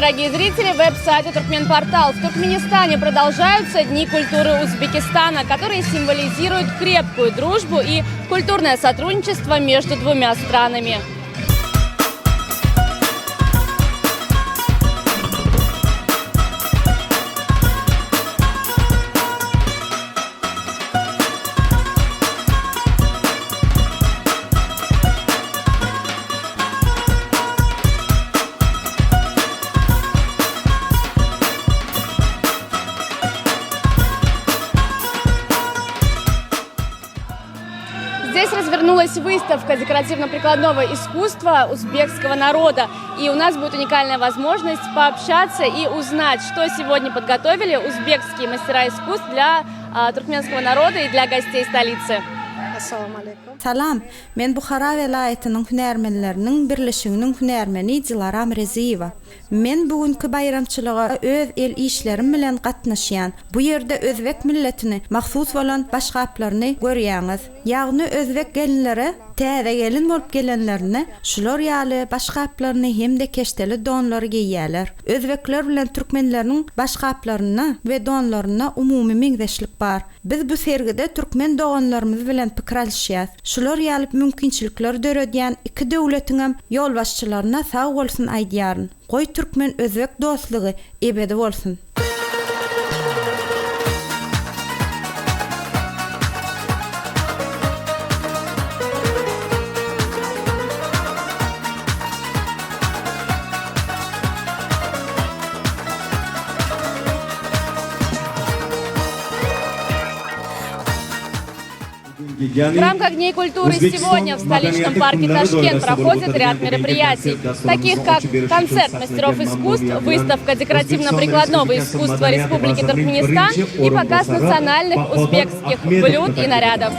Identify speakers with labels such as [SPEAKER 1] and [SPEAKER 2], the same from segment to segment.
[SPEAKER 1] дорогие зрители веб-сайта Туркменпортал. В Туркменистане продолжаются Дни культуры Узбекистана, которые символизируют крепкую дружбу и культурное сотрудничество между двумя странами. Здесь развернулась выставка декоративно-прикладного искусства узбекского народа. И у нас будет уникальная возможность пообщаться и узнать, что сегодня подготовили узбекские мастера искусств для а, туркменского народа и для гостей столицы.
[SPEAKER 2] Assalamu alaykum.
[SPEAKER 3] Salam, men Buhara welaýatynyň hünärmenleriniň birleşiginiň hünärmeni Dilaram Reziýewa. Men bu günki baýramçylyga öz el işlerim bilen gatnaşýan. Bu ýerde özbek milletine mahsus bolan başgaplaryny görýäňiz. Ýagny özbek gelinleri täze gelin bolup gelenlerinde şular ýaly başgaplaryny hem-de keşdeli donlary geýýärler. Özbekler bilen türkmenleriniň başgaplarynda we donlarynda umumy meňzeşlik bar. Biz bu sergide türkmen doganlarymyz bilen pikir alyşýas. Şular ýaly mümkinçilikleri döredýän iki döwletiňem ýolbaşçylaryna sag bolsun aýdýaryn. Goý türkmen-özbek dostlugy ebedi bolsun!
[SPEAKER 1] В рамках Дней культуры сегодня в столичном парке Ташкент проходит ряд мероприятий, таких как концерт мастеров искусств, выставка декоративно-прикладного искусства Республики Туркменистан и показ национальных узбекских блюд и нарядов.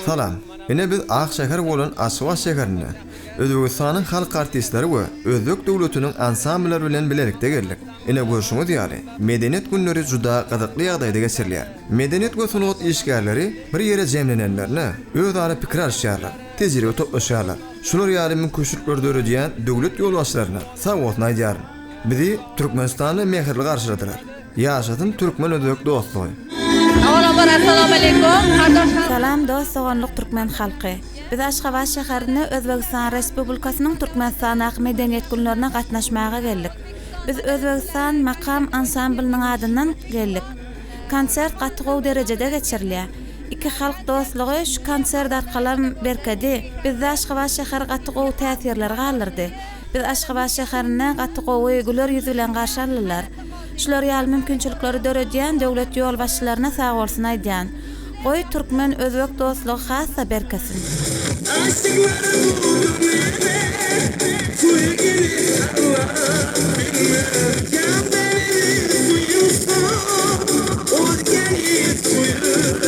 [SPEAKER 4] Salam. Ine biz ak şäher bolan Aşgabat şäherine Özbegistanyň halk artistleri we Özbek döwletiniň ansamblleri bilen bilelikde geldik. Ine görşüňiz ýaly, Medeniýet günleri juda gyzykly ýagdaýda geçirilýär. Medeniýet we sungat işgärleri bir ýere jemlenenlerinde özara pikir alyşýarlar, tejribe toplaşýarlar. Şular ýaly mümkinçilikleri döredýän döwlet ýolbaşçylaryna sag bolsun aýdýaryn. Bizi Türkmenistanda mähirli garşyladylar. Ýaşasyn türkmen-özbek dostlugy!
[SPEAKER 5] Salam dost-doganlyk türkmen halky! Biz Aşgabat şäherine Özbegistan Respublikasynyň Türkmenistandaky Medeniýet günlerine gatnaşmaga geldik. Biz Özbegistan Makam ansamblynyň adyndan geldik. Konsert gaty gowy derejede geçirilýär. Iki halk dostlugy şu konsert arkalam berkedi. Bizde Aşgabat şäheri gaty gowy täsirler galdyrdy. Biz Aşgabat şäherinde gaty gowy, güler ýüz bilen garşy aldylar. Şular ýaly mümkinçilikleri döredýän döwlet ýolbaşçylaryna sagbolsun aýdýan. Goý, türkmen-özbek dostlugy has-da berkesin.
[SPEAKER 6] Aşyklar bu dünýede suwy gerek Allah bilmez. Ýa meni söýüpsoň ol gelir suýup.